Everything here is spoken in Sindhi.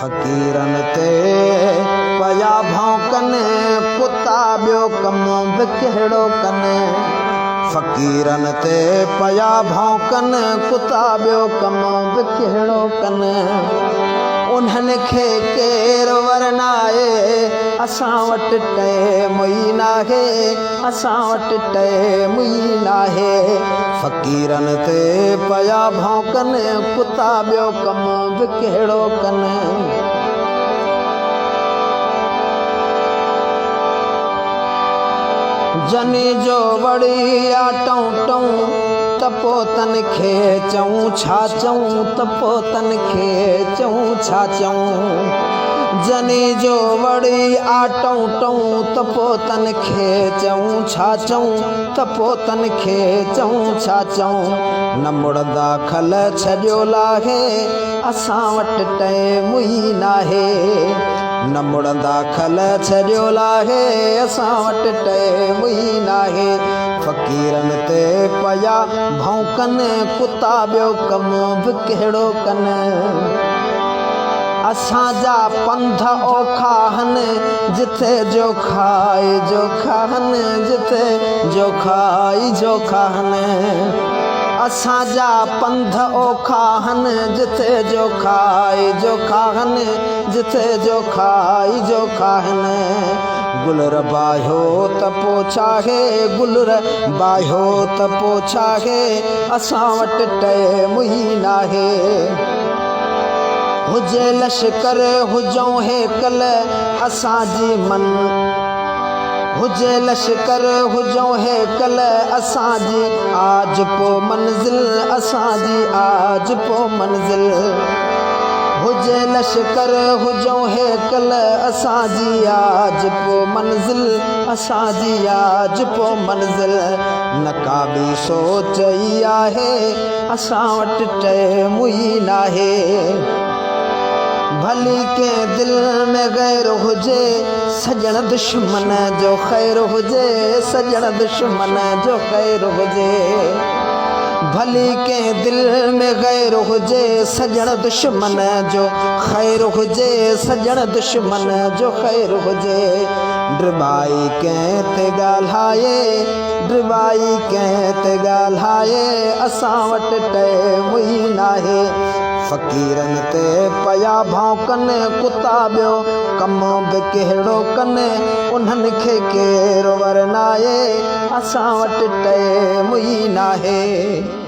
فقيرن تي پيا ڀونڪن ڪتا ٻيو ڪم به ڪهڙو ڪن. فقيرن تي پيا ڀونڪن ڪتا ٻيو ڪم به ڪهڙو ڪن. انهن کي ڪير ورنائي اسان وٽ ٽيم ئي ناهي اسان وٽ ٽيم ئي ناهي. فقيرن تي پيا ڀونڪن ڪتا ٻيو ڪم به ڪهڙو ڪن. جني جو وڙي آ ٽئون ٽئون ته پو تن کي چئون ڇا چئون ته پو تن کي چئون ڇا چئون. جني جو وڙي آ ٽئون ٽئون ته پو تن کي چئون ڇا چئون. ته پوء تن کي چئون ڇا چئون؟ نه مڙندا کل ڇڏيو لاهي، اسان وٽ ٽئم ئي ناهي. نه مڙندا کل ڇڏيو لاهي، اسان وٽ ٽئم ئي ناهي. فقيرن تي پيا ڀونڪن، ڪتا ٻيو ڪم به ڪهڙو ڪن. اسان جا پنڌ اوکا هن، جٿي جو کائي جو کاهن، جٿي جو کائي جو کاهن. اسان جا پنڌ اوکا هن، جٿي جو کائي جو کاهن، جٿي جو کائي جو کاهن. گلر باهيو ته پو ڇاهي، گلر باهيو ته پو ڇاهي، اسان وٽ ٽيم ئي ناهي. هجي لشڪر هجون هيڪل اسان جي من هجي لشڪر هجون هيڪل اسان جي آج پو منزل اسان جي آج پو منزل هجي لشڪر هجون هيڪل اسان جي آج پو منزل اسان جي آج پو منزل نه ڪا ٻي سوچ ئي آهي اسان وٽ ٽيم ئي ناهي. ڀلي ڪنهن دل ۾ غير هجي، سڄڻ دشمن جو خير هجي، سڄڻ دشمن جو خير هجي. ڀلي ڪنهن دل ۾ غير هجي، سڄڻ دشمن جو خير هجي، سڄڻ دشمن جو خير هجي. ڊٻائي ڪنهن تي ڳالهائي. ڊٻائي ڪنهن تي ڳالهائي، اسان وٽ ٽيم ئي ناهي. فقيرن تي پيا ڀونڪن ڪتا ٻيو ڪم به ڪهڙو ڪن، انهن کي ڪير ورنائي، اسان وٽ ٽيم ئي ناهي.